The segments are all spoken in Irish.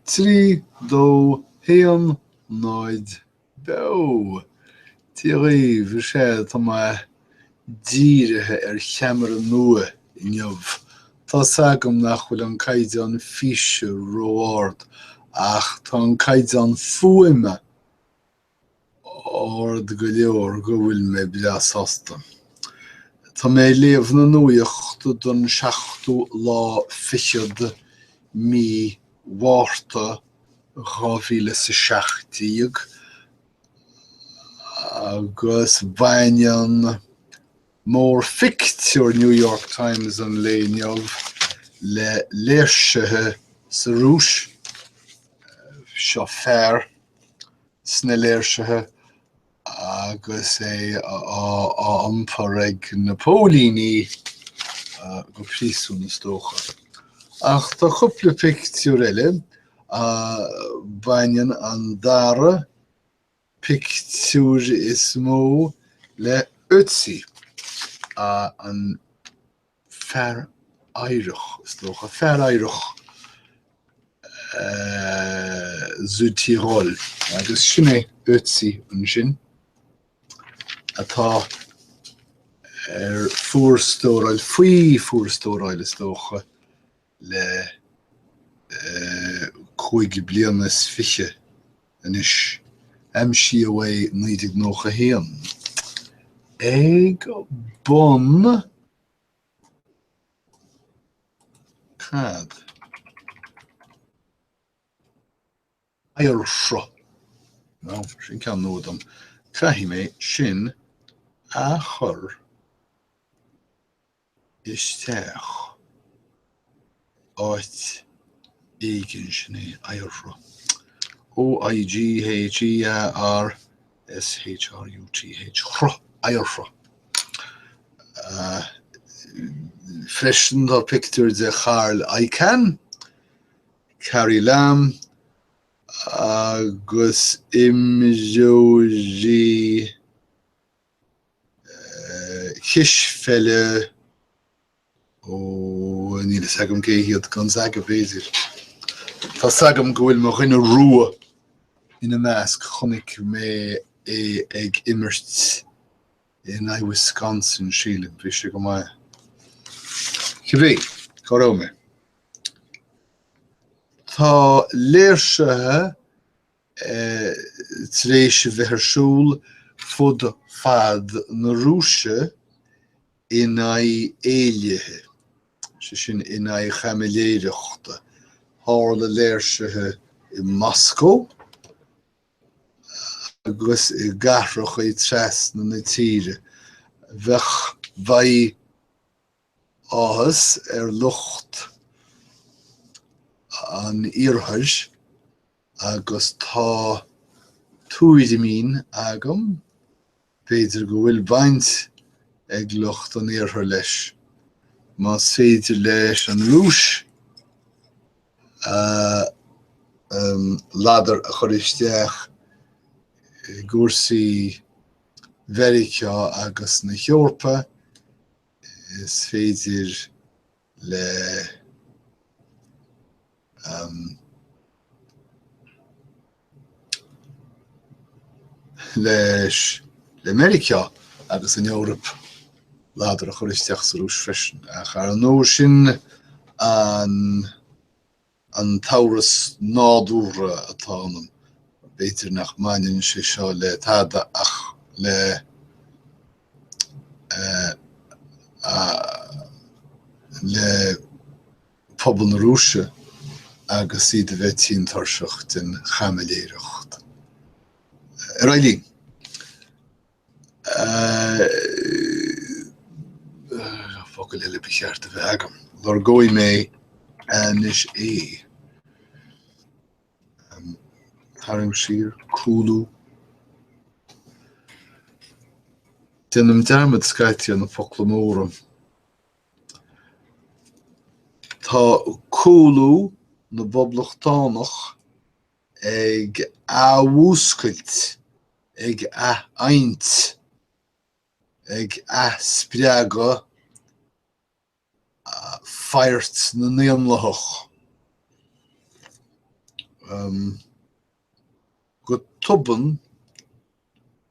3, 2, 1, 0, Beo! Dia dhaoibh, is ea, tá mé dírithe ar cheamara nua inniu. Tá's agam nach bhfuil an caighdeán físe ró-ard, ach tá an caighdeán fuaime ard go leor go bhfuil mé breá sásta. Tá mé ag léamh na nuachta don seachtú lá fichead mí Mhárta 2017 agus baineann mórphictiúr New York Times an lae inniu le léirsithe sa Rúis. Seo fear sna léirsithe agus é á iompar ag na póilíní go príosún, is dócha. Ach tá cúpla pictiúr eile. Baineann an dara pictiúr is mó le Ötzi, an fear oighreach, is dócha, fear oighreach Südtirol, agus sin é Ötzi ansin, atá ar fuarstóráil, faoi fuarstóráil, is dócha, le 25 bliana anois. Aimsíodh é 1991 ag bun cad? Oighearshruth. Nó, sin ceann nua dom. Caithfidh mé sin a chur isteach áit éigin, sin é, oighearshruth. O-I-G-H-E-A-R-S-H-R-U-T-H, shruth, oighearshruth. Freisin tá pictiúr de Carl Icahn, Carrie Lam agus imreoirí cispheile ó níl fhios agam cé hiad, Gonzaga b'fhéidir. Tá's agam go bhfuil mo dhuine rua ina measc, chonaic mé é ag imirt in aghaidh Wisconsin, sílim, bhí sé go maith. Cibé, cá raibh mé? Tá léirsithe tar éis a bheith ar siúl fud fad na Rúise in aghaidh éillithe, sé sin in aghaidh chaimiléireachta. Tharla léirsithe i Moscó agus i gcathracha trasna na tíre. Bheadh, bheidh áthas ar lucht an Iarthair agus tá tuairimín agam, b'fhéidir go bhfuil baint ag lucht an Iarthair leis, más féidir leis an Rúis ladar a chur isteach i gcúrsaí Mheiriceá agus na hEorpa, is féidir le leis le Meiriceá agus an Eoraip ladar a chur isteach sa Rúis freisin. Ach ar ndóigh sin an an t-amhras nádúrtha atá ionam. B'fhéidir nach mbaineann sé seo le tada ach le le pobal na Rúise agus iad a bheith tinn tuirseach den chaimiléireacht. Ar aghaidh linn. Focal eile ba cheart a bheith agam. Lorgóidh mé anois é. Tarraingt siar, cúlú. Déanaim dearmad scaití ar na focla móra. Tá cúlú na bPoblachtánach ag athmhúscailt, ag athadhaint, ag athspreagadh faghairt na nDaonlathach. Go tobann,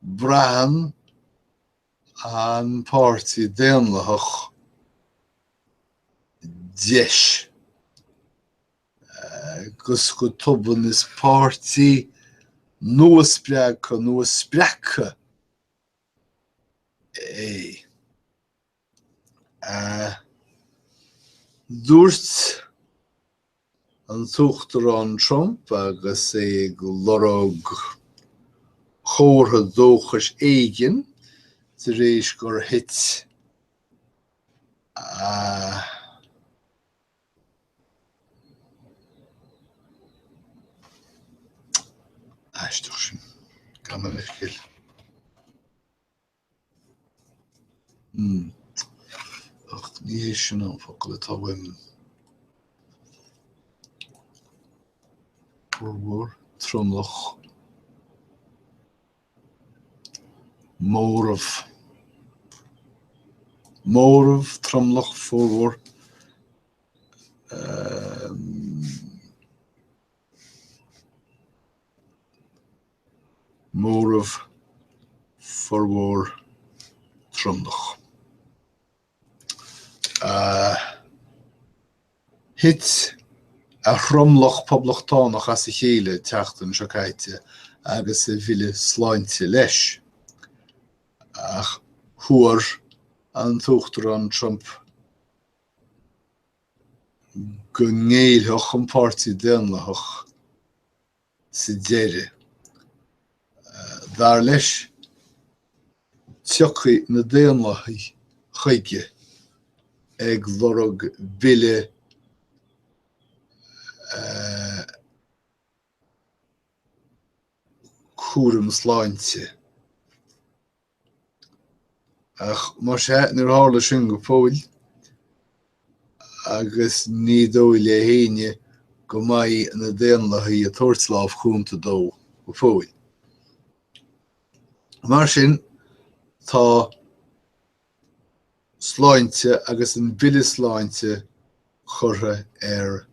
braitheann an Páirtí Daonlathach deis. Agus go tobann is páirtí nua-spreagtha, nua-spreagtha é. Dúirt an tUachtarán Trump agus é ag lorg comhartha dóchais éigin tar éis gur thit a Aisteach sin. Gabh mo leithscéal. Ach ní hé sin an focal atá uaim. Formhór, tromlach, móramh. Móramh, tromlach, formhór. Móramh, formhór, tromlach. Thit a thromlach poblachtánach as a chéile an tseachtain seo caite agus a bhille sláinte leis. Ach thuar an tUachtarán Trump go ngéillfeadh an Páirtí Daonlathach sa deireadh. Dar leis, tiocfaidh na Daonlathaigh chuige ag lorg bille cúraim sláinte. Ach más ea, níor tharla sin go fóill, agus ní dóigh le héinne go mbeidh na Daonlathaigh ag tabhairt lámh chúnta dó go fóill. Mar sin, tá sláinte agus an Bille Sláinte curtha ar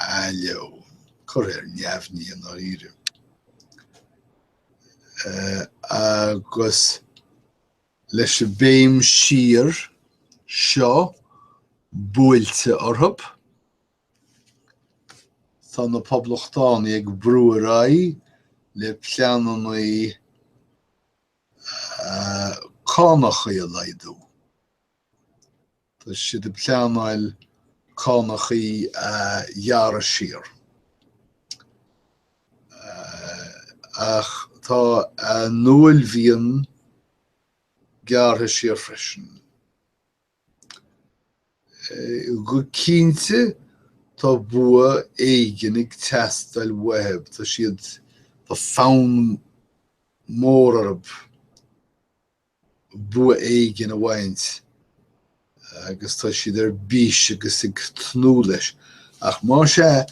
athló, curtha ar neamhní i ndáiríre. Agus leis an bhéim siar seo buailte orthu, tá na Poblachtánaigh ag brú ar aghaidh le pleananna cánacha a laghdú. Tá siad ag pleanáil cánachaí a ghearradh siar. Ach tá a n-uaillmhian gearrtha siar freisin. Go cinnte tá bua éigin ag teastáil uathu, tá siad, tá fonn mór orthu. bua éigin a bhaint agus tá siad ar bís agus ag tnúth leis. Ach más ea,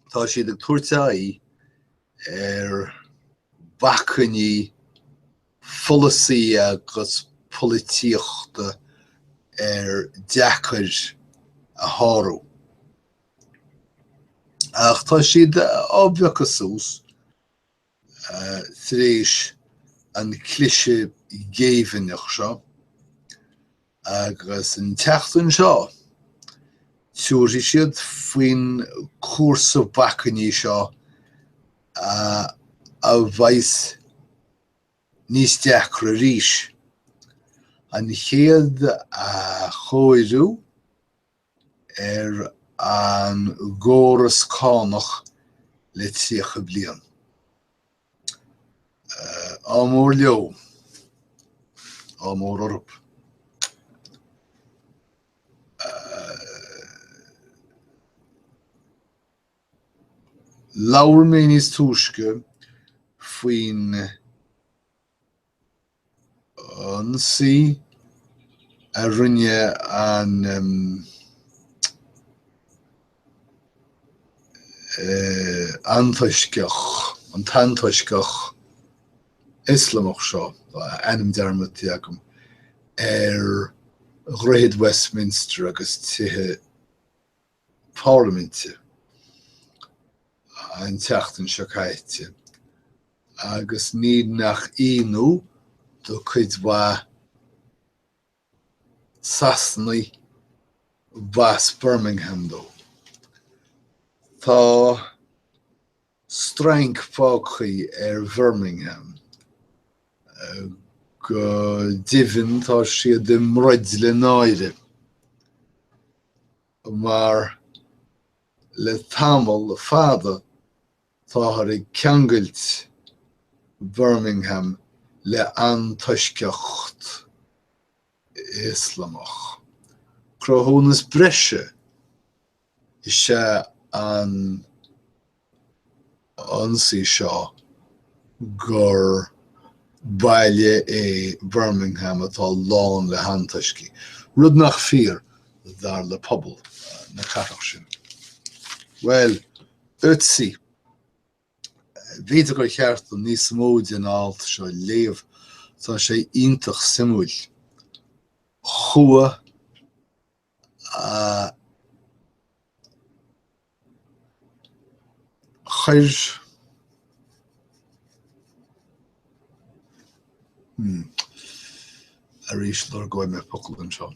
tá siad ag tabhairt aghaidh ar bhacainní pholasaí agus polaitíochta ar deacair a shárú. Ach tá siad á bpiocadh suas tar éis an cliseadh géibheannach seo agus an tseachtain seo tabharfaidh siad faoin cúrsa bacainní seo a bheas níos deacra arís. An chéad athchóiriú ar an gcóras cánach le 30 bliain. Ádh mór leo, ádh mór orthu. Labhair mé níos túisce faoin ionsaí a rinne an antoisceach, an t-antoisceach Ioslamach seo, tá a ainm dearmadta agam, ar Dhroichead Westminster agus tithe. Parlaiminte an tseachtain seo caite agus ní nach ionadh do cuid mhaith Sasanaigh b'as Birmingham dó. Tá strainc fágtha ar Bhirmingham. Go deimhin tá siad i mbroid le náire mar le tamall fada táthar ag ceangailt Birmingham le antoisceacht Ioslamach. Cruthúnas breise is ea an ionsaí seo gur baile é Birmingham atá lán le hantoiscigh, rud nach fíor dar le pobal na cathrach sin. Bhuel, Ötzi, b'fhéidir gur cheart dom níos mó den alt seo a léamh, tá sé iontach suimiúil. Chuaigh a chuir hmm arís lorgóidh mé focal anseo.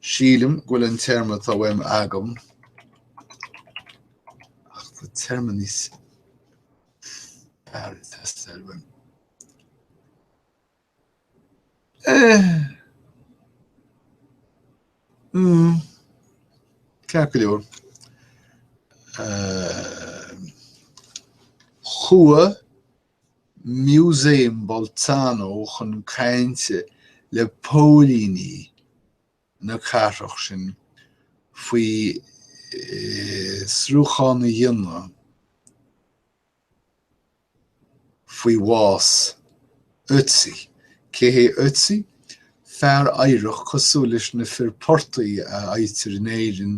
Sílim go bhfuil an téarma atá uaim agam ach tá téarma níos fearr ag teastáil uaim. Ceart go leor. Chuaigh Músaem Bolzano chun cainte le póilíní na cathrach sin faoi fhiosrúchán a dhéanamh faoi bhás Ötzi. Cé hé Ötzi? Fear oighreach cosúil leis na fir portaigh a fhaightear in Éirinn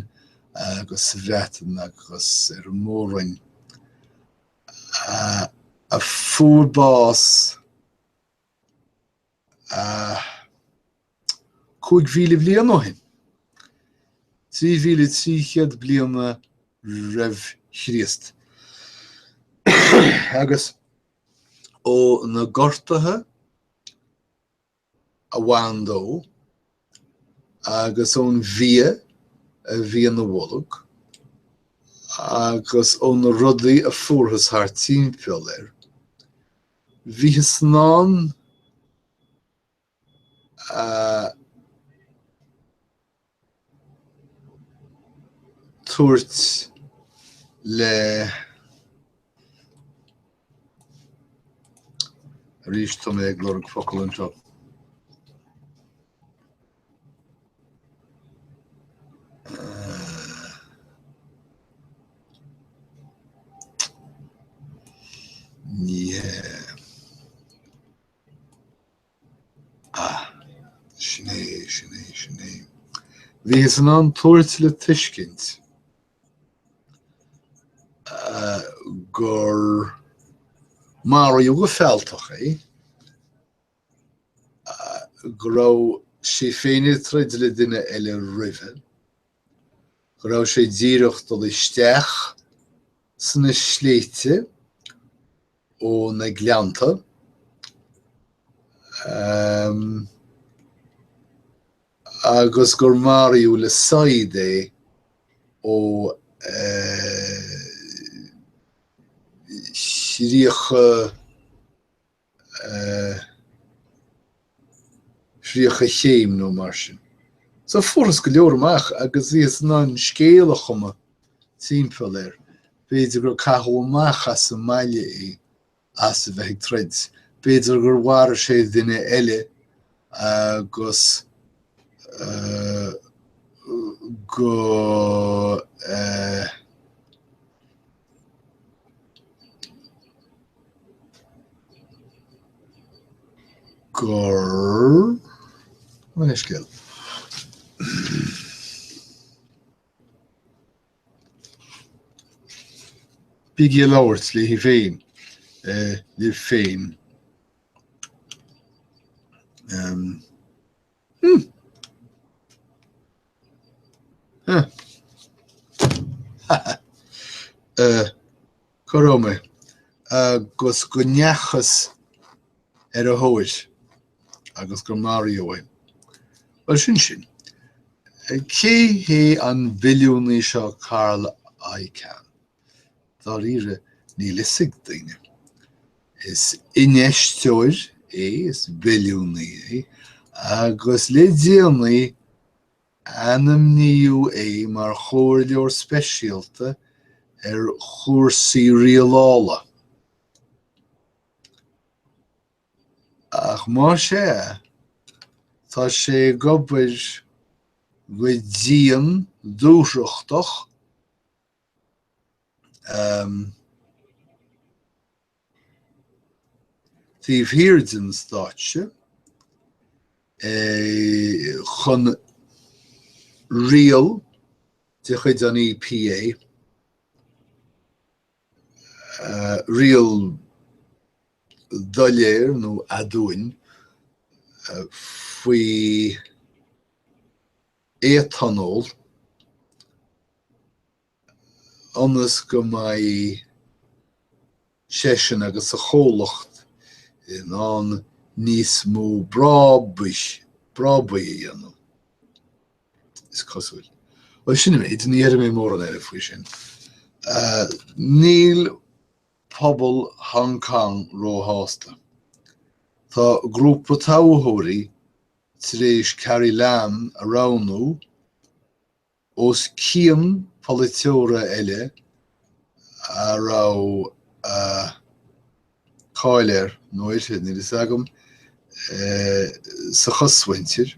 agus sa Bhreatain agus ar an Mór-Roinn, a fuair bás 5,000 bliain ó shin, 3,300 bliana roimh Chríost, agus ó na gortuithe a bhain dó agus ón bhfia a bhí ina bholg agus ó na rudaí a fuarthas thart timpeall air, bhíothas in ann a tabhairt le Arís tá mé ag lorg focal anseo. Ní hea. Ah, sin é, sin é, sin é. Bhíothas in ann tabhairt le tuiscint gur maraíodh go fealltach é, go raibh sé féin ag troid le duine eile roimhe, go raibh sé díreach dul isteach sna sléibhte ó na gleannta agus gur maraíodh le saighead é ó thríocha 30 chéim nó mar sin. So fuarthas go leor amach agus bhíothas in ann scéal a chumadh timpeall air. B'fhéidir gur caitheadh amach as an mbaile é as a bheith ag troid. B'fhéidir gur mharaigh sé duine eile agus go gur Mo leithscéal. Bígí ag labhairt léi féin, libh féin. Hmm. Huh. Ha ha. Cá raibh mé? Agus go ndeachthas ar a thóir agus gur maraíodh é. Bhuel, sin sin. Cé hé an billiúnaí seo Carl Icahn? Dáiríre, níl fhios ag daoine. Is infheisteoir é, is billiúnaí é, agus le déanaí ainmníodh é mar chomhairleoir speisialta ar chúrsaí rialála. Ach más ea, tá sé ag obair go dian dúthrachtach taobh thiar den stáitse chun riail de chuid an EPA, riail doiléir nó aduain faoi éatanól, ionas go mbeidh seisean agus a chomhlacht in ann níos mó brabaigh a dhéanamh, is cosúil. Bhuel, sin an méid, ní dhéarfaidh mé mórán eile faoi sin. Níl pobal Hong Kong róshásta. Tá grúpa toghthóirí tar éis Carrie Lam a roghnú os cionn polaiteora eile a raibh cáil air nó uirthi, níl fhios agam, sa chosmhuintir,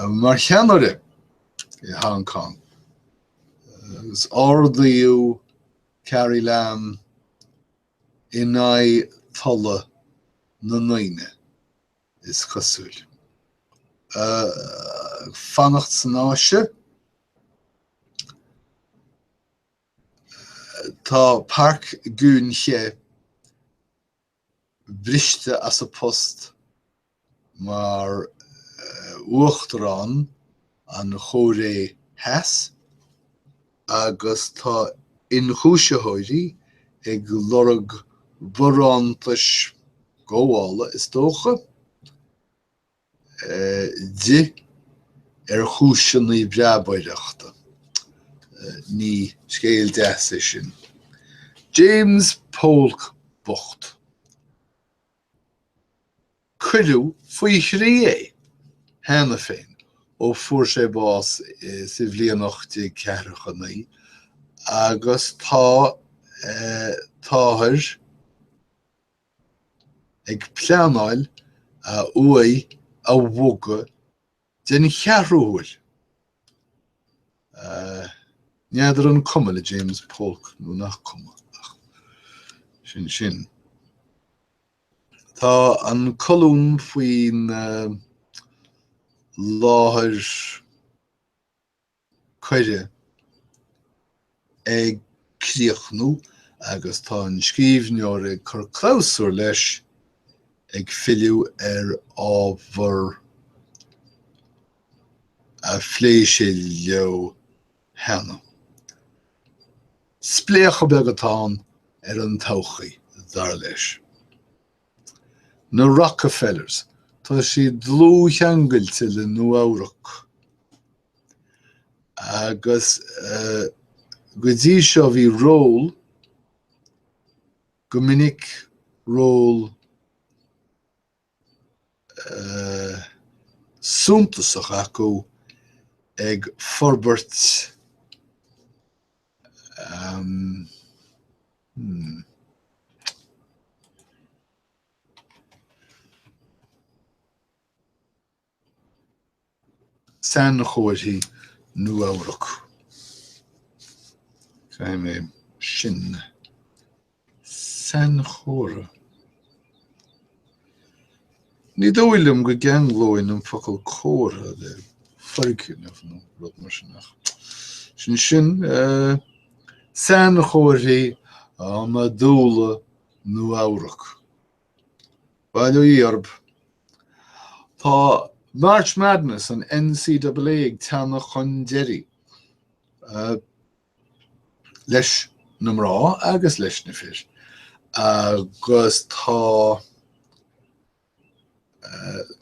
mar cheannaire i Hong Kong. Agus ardaíodh Carrie Lam in aghaidh tola na ndaoine. is cosúil. Ag fanacht san Áise, tá Park Geun-hye briste as a post mar Uachtarán an Chóiré Theas agus tá ionchúisitheoirí ag lorg barántais gabhála, is dócha, di ar chúiseanna breabaireachta. Ní scéal deas é sin. James Polk bocht. Cuireadh faoi thrí é cheana féin ó fuair sé bás sa bhliain 1849 agus tá táthar ag pleanáil a uaigh a bhogadh den cheathrú huair. N'fheadar an cuma le James Polk nó nach cuma, ach sin sin. Tá an colún faoin láthair coire ag críochnú agus tá an scríbhneoir ag cur clabhsúr leis, ag filleadh ar ábhar a phléigh sé leo cheana. Spléachadh beag atá ann ar an todhchaí, dar leis. Na Rockefellers, tá siad dlúthcheangailte le Nua-Eabhrac agus go dtí seo bhí ról, go minic ról suntasach acu ag forbairt sainchomharthaí Nua-Eabhrac. Caithfidh mé sin. Sainchomhartha. Ní dóigh liom go gceanglóinn an focal comhartha le foirgneamh nó rud mar sin ach sin sin. Sainchomharthaí iomadúla Nua-Eabhrac. Bail ó Dhia oraibh. Tá March Madness an NCAA ag teannadh chun deiridh. Leis na mná agus leis na fir. Agus tá,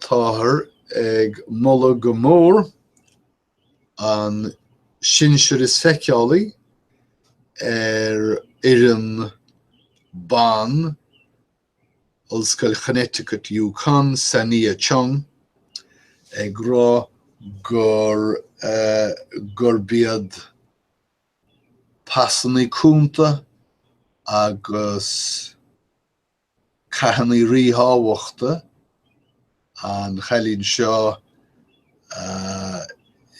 táthar ag moladh go mór an sinsear is feiceálaí ar fhoireann ban Ollscoil Chonnecticut UConn, Sania Chung, ag rá gur gurb iad pasanna cúnta agus cathanna ríthábhachta an chailín seo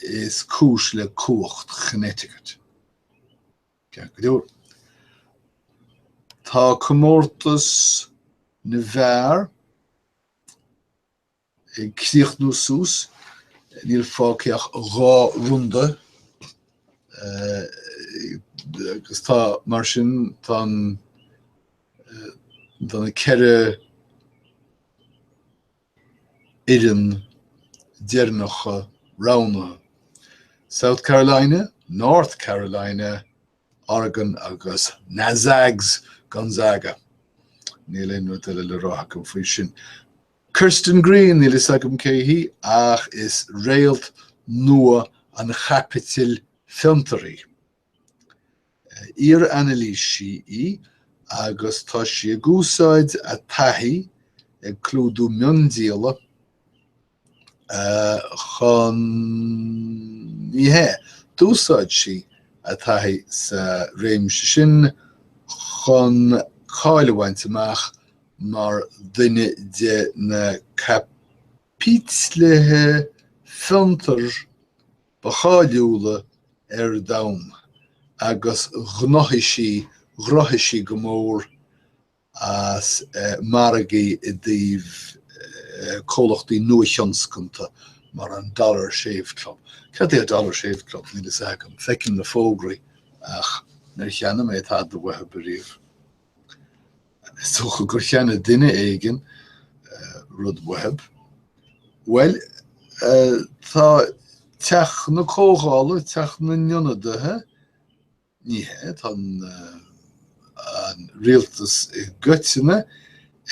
is cúis le cumhacht Chonnecticut. Ceart go leor. Tá comórtas na bhfear ag críochnú suas, níl fágtha ach 2 runda agus tá, mar sin, tá an, tá na 4 fhoireann deireanacha roghnaithe, South Carolina, North Carolina, Oregon agus na Zags, Gonzaga. Níl aon rud eile le rá agam faoi sin. Kirsten Green, níl fhios agam cé hí, ach is réalt nua an chaipitil fiontair í. Iar-anailísí í agus tá sí ag úsáid a taithí ag clúdú miondíola chun, ní hea, d'úsáid sí a taithí sa réimse sin chun cáil a bhaint amach mar duine de na caipitlithe fiontair ba cháiliúla ar domhan agus ghnóthaigh sí ghnóthaigh sí go mór as margaí i dtaobh comhlachtaí nuathionscanta mar an Dollar Shave Club. Cad é Dollar Shave Club? Níl fhios agam. Feicim na fógraí ach níor cheannaigh mé tada uathu ariamh. Is dócha gur cheannaigh duine éigin rud uathu. Bhuel, tá Teach na Comhdhála, Teach na nIonadaithe, ní hea, tá an rialtas i gcoitinne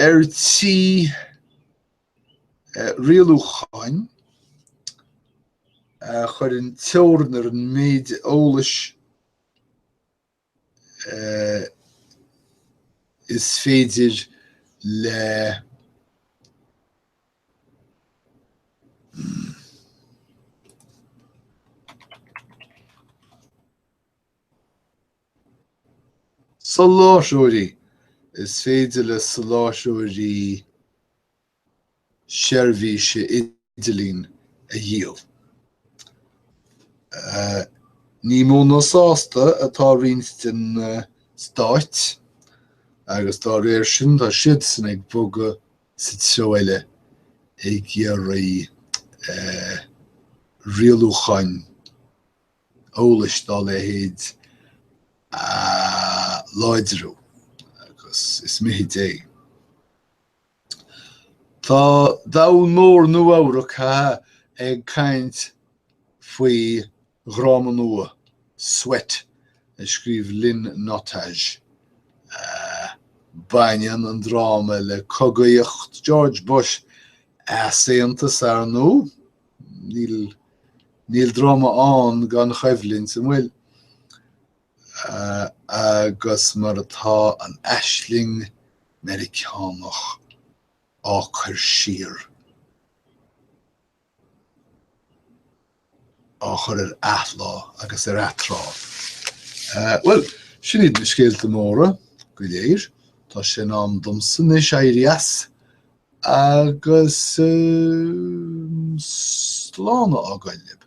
ar tí rialúcháin a chuireann teorainn ar an méid eolais Is féidir le soláthróirí, is féidir le soláthróirí seirbhíse idirlín a dhíol. Ní mó ná sásta atá roinnt de na stáit agus dá réir sin tá siadsan ag bogadh sa treo eile ag iarraidh rialúcháin eolais dá leithéid a láidriú agus is mithid é. Tá domhan mór Nua-Eabhrac ag caint faoi dhráma nua, Sweat, a scríobh Lynn Nottage. Baineann an dráma le cogaíocht George Bush, easaontas, ar ndóigh. Níl, níl dráma ann gan choimhlint, an bhfuil? Agus mar atá an aisling Meiriceánach á cur siar, á chur ar athlá agus ar atráth. Bhuel, sin iad na scéalta móra go léir. Tá sé in am domsa anois éirí as agus slán a fhágáil libh.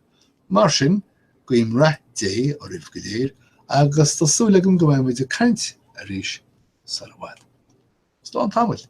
Mar sin, guím rath Dé oraibh go léir agus tá súil agam go mbeidh muid ag caint arís sar i bhfad. Slán tamaill.